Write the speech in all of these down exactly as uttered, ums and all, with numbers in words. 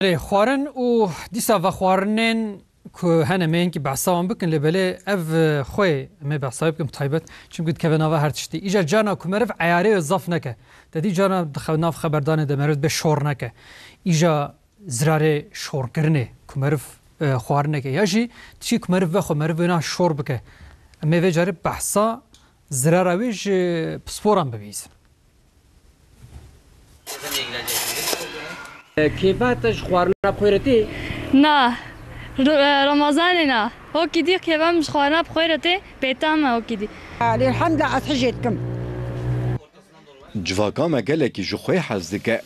Lê xwarin û dîsa vexwarinên ku hene me hinkî behsa wan bikin, lê belê ev, e, xwê em ê behsa wê bikin bi taybet, çimkî dikeve nava her tiştî. Îcar carna ku meriv eyarê wê zaf neke. Te dî carna di xew-, nav xeberdanê de meriv bê şor neke. Îja zirarê şorkirinê ku meriv, e, xwarin neke. Ya jî tiştî ku meriv vexwe, meriv wêna şor bike. Em ê vê carê behsa zirara wê ji pisporan bibîzin. Kêfa te ji xwarina bi xwe re tê? Na. R-, e, Ramazanê na. Wekî dî kêfa min ji xwarina bi xwe re tê, bêtam e wekî dî. Elhamdulillah, ez hijê dikim. Civaka me gelekî ji xwê hez dike.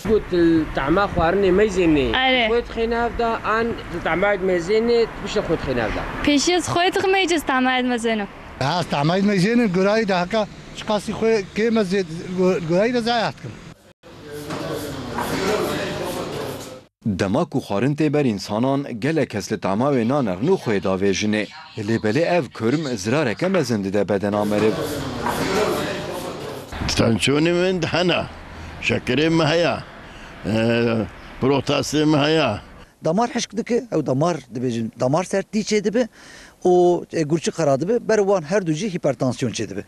Got, li tehma xwarinê meyzênê. Erê. Xwê dixîne hev de, an li tehma mêzênê, piştre xwê dixîne hev de. Pêşî ez xwê dixim, îca ez tehma mêzênim. Ez tehma mêzênim, gurayî de heka çiqasî xwê kêm ez zêd-, gu-, gurayî de zayah dikim. Dema ku xwarin tê ber însanan, gelek kes li tama wê nanexin û xwê davêjinê. Lê belê ev kurm zirareke mezin dide bedena meriv. Tansiyonê min hene, şekerê min heye, e, protastê min heye. Damar hişk dike, ew damar dibêjin, damar sertî çêdibe û, e, gurçik xera dibe, ber wan her du jî hipertansiyon çêdibe.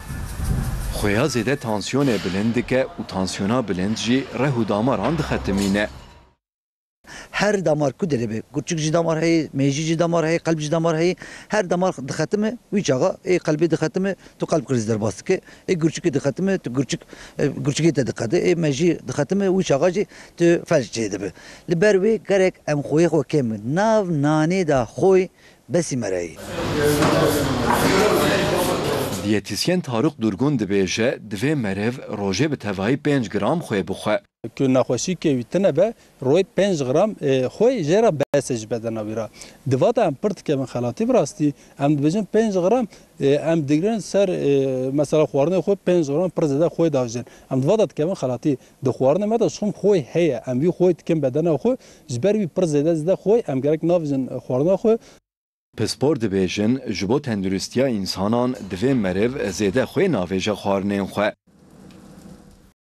Xwêya zêde tansiyonê bilind dike û tansiyona bilind jî reh û damaran dixetimîne. Her damar ku derê be, gurçik jî damar heye, mêjî jî damar heye, qelb jî damar heye, her damar dixetime, wî çaxa ê qelbê dixetime, tu qelb krîz derbas dike. Ê gurçikê dixetime, tu gurçik, e, gurçikê te dixete, ê mêjî dixetime, wî çaxa jî tu felc çêdibe. Li ber wê gerek em xwê xwe kêm nav nanê de xwê besî mereyî. Diyetîsyen Tarık Durgun dibêje, divê meriv rojê bi tevayî pênc gram xwê bixwe. Ku nexweşîkê wî tune be, royê pênc gram, e, xwê jê re bes e ji bedena wî re. Di va de em pir dikevin xelatî bi rastî. Em dibêjin pênc gram, e, em digrin ser, e, mesela xwarinê xwe pênc gram pir zêde xwê davêjin. Em di va de dikevin xelatî. Di xwarinê me de şixum xwê heye. Em wî xwê dikin bedena xwe. Ji ber wî pir zêde zêde xwê, em gerek navêjin xwarina xwe. Pispor dibêjin, ji bo tenduristiya însanan divê meriv zêde xwê navêje xwarinên xwe.